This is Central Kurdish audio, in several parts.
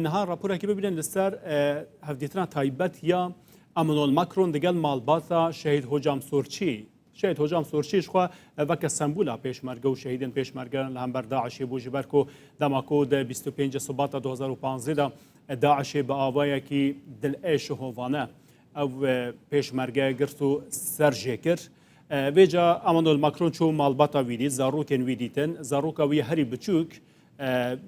Niha raporekê bibînin li ser hevdîtina taybet ya Emmanuel Macron digel malbata Şehîd Hocam Sorçî. Şehîd Hocam Sorçî ji xwe weke sembola pêşmerge û şehîdên pêşmergeyan li hember DAIŞ'ê bû ji ber ku dema ku di 25 Sibata 2015 de DAIŞ'ê bi awayekî dilêş û hovane ew pêşmerge girt û ser jê kir. Vêca Emmanuel Macron çû malbata wî dît, zarokên wî dîtin. Zaroka wî herî biçûk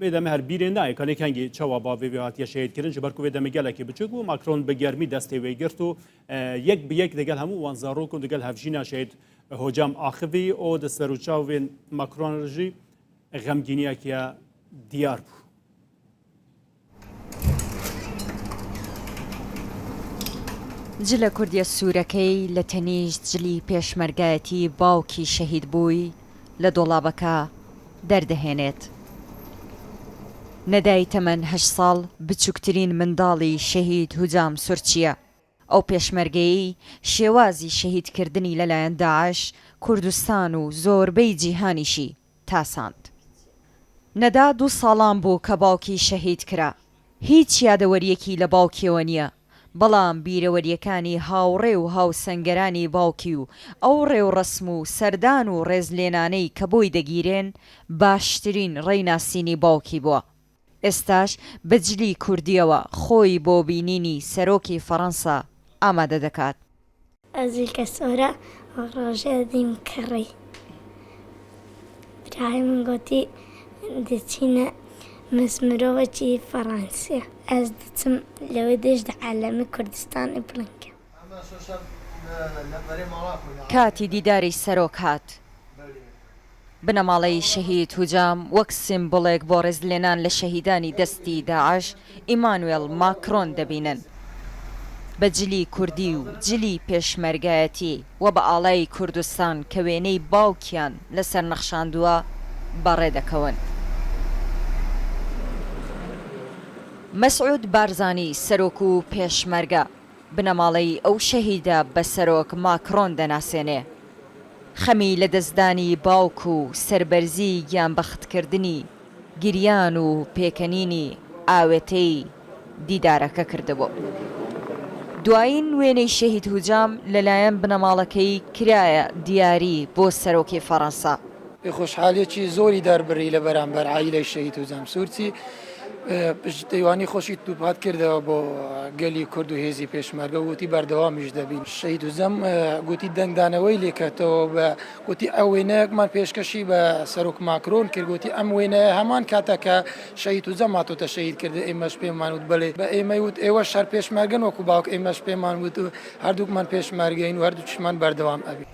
Vê demê her bîrê nayê ka lê kengî çawa bavê wê hatiye şehîdkirin ji ber ku vê demê gelekî biçûk bû. Macron bi germî destê wê girt û yek bi yek digel hemû wan zarok û digel hevjîna şehîd Hocam axivî û di serûçavên Macron re jî xemgîniyeke diyar bû. جلە کوردیە سوورەکەی لە تەنیشت جلی پێشمەرگایەتی باوکی شەهید بووی لە دۆڵابەکە دەردەهێنێت. نەدای تەمەن هەشت ساڵ بچووکترین منداڵی شەهید هوجام سورچییە. ئەو پێشمەرگەیەی شێوازی شەهیدکردنی لەلایەن داعش کوردستان و زۆربەی جیهانیشی تاساند. نەدا دوو ساڵان بوو کە باوکی شەهید کرا. هیچ یادەوەرییەکی لە باوکیەوە نییە، بەڵام بیرەوەرییەکانی هاوڕێ و هاوسەنگەرانی باوکی و ئەو ڕێوڕەسم و سەردان و ڕێزلێنانەی کە بۆی دەگیرێن، باشترین ڕێی ناسینی باوکی بووە. ئێستاش بە جلی کوردییەوە خۆی بۆ بینینی سەرۆکی فەڕەنسا ئامادە دەکات. ئەزیلکە سۆرە ڕۆژێ دیم کڕی برای من گۆتی دچینە مس مرۆڤەکی فەڕەنسیە ئەز دچم لەوێ دێش دە عەلەمی کوردستانی بڵند کەم. کاتی دیداری سەرۆک هات. بنەماڵەی شەهید هوجام وەک سیمبوڵێک بۆ ڕێزلێنان لە شەهیدانی دەستی داعش ئیمانوێڵ ماکرۆن دەبینن. بە جلی کوردی و جلی پێشمەرگایەتی و بە ئاڵای کوردستان کە وێنەی باوکیان لەسەر نەخشاندووە بەڕێ دەکەون. مەسعود بارزانی سەرۆک و پێشمەرگە بنەماڵەی ئەو شەهیدە بە سەرۆک ماکرۆن دەناسێنێ. خەمی لەدەستدانی باوک و سەربەرزیی گیانبەختکردنی، گریان و پێکەنینی ئاوێتەی دیدارەکە کردبوو. دوایین وێنەی شەهید هوجام لەلایەن بنەماڵەکەی کرایە دیاری بۆ سەرۆکی فەڕەنسا. خۆشحالیەکی زۆری دەربڕی لە بەرامبەر عایلەی شەهید هوجام سورچی پشتیوانی خۆشی دووپات کردەوە بۆ گەلی کورد و هێزی پێشمەرگە و وتی بەردەوامیش دەبین. شەهید هوجام گوتی دەنگدانەوەی لێکەتەوە بە گوتی ئەو وێنەیەکمان پێشکەشی بە سەرۆک ماکرۆن کرد گوتی ئەم وێنەیە هەمان کاتە کە شەهید هوجام هاتۆتە شەهید کردن ئێمەش پێمان وت بەڵێ بە ئێمەی وت ئێوەش هەر پێشمەرگەن وەکو باوک ئێمەش پێمان وت هەردووکمان پێشمەرگەین و هەردووکیشمان بەردەوام ئەبین.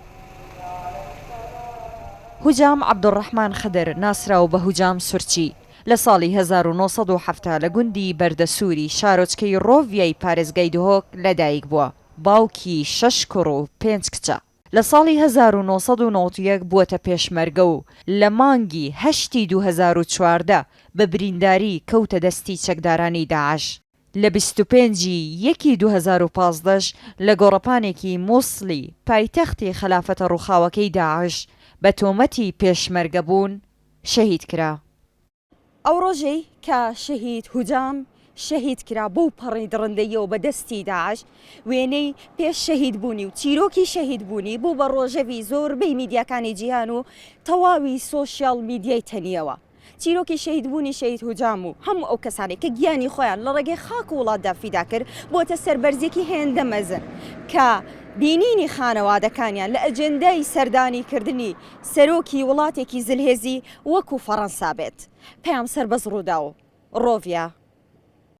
هوجام عەبدولڕەحمان خدر ناسراو بە هوجام سورچی، لە ساڵی 1970 لە گوندی بەردەسووری شارۆچکەی ڕۆڤیای پارێزگای دهۆک لەدایک بووە، باوکی شەش کوڕ و پێنج کچە. لە ساڵی 1991 بووەتە پێشمەرگە و لە مانگی هەشتی 2014 بە برینداری کەوتە دەستی چەکدارانی داعش. لە 25 ی یەکی 2015 ش لە گۆڕەپانێکی موسڵی پایتەختی خەلافەتە ڕووخاوەکەی داعش بە تۆمەتی پێشمەرگەبوون شەهید کرا. ئەو ڕۆژەی کە شەهید هوجام شەهید کرا بەو پەڕی دڕندەییەوە بە دەستی داعش، وێنەی پێش شەهید بوونی و چیرۆکی شەهید بوونی بوو بە ڕۆژەڤی زۆربەی میدیاکانی جیهان و تەواوی سۆشیاڵ میدیای تەنییەوە. چیرۆکی شەهیدبوونی شەهید هوجام و هەموو ئەو کەسانەی کە گیانی خۆیان لە ڕێگەی خاک و وڵاتدا فیدا کرد، بۆتە سەربەرزییەکی هێندە مەزن کە بینینی خانەوادەکانیان لە ئەجێندای سەردانیکردنی سەرۆکی وڵاتێکی زلهێزی وەکو فەڕەنسا بێت. پەیام سەربەست ڕووداو، ڕۆڤیا.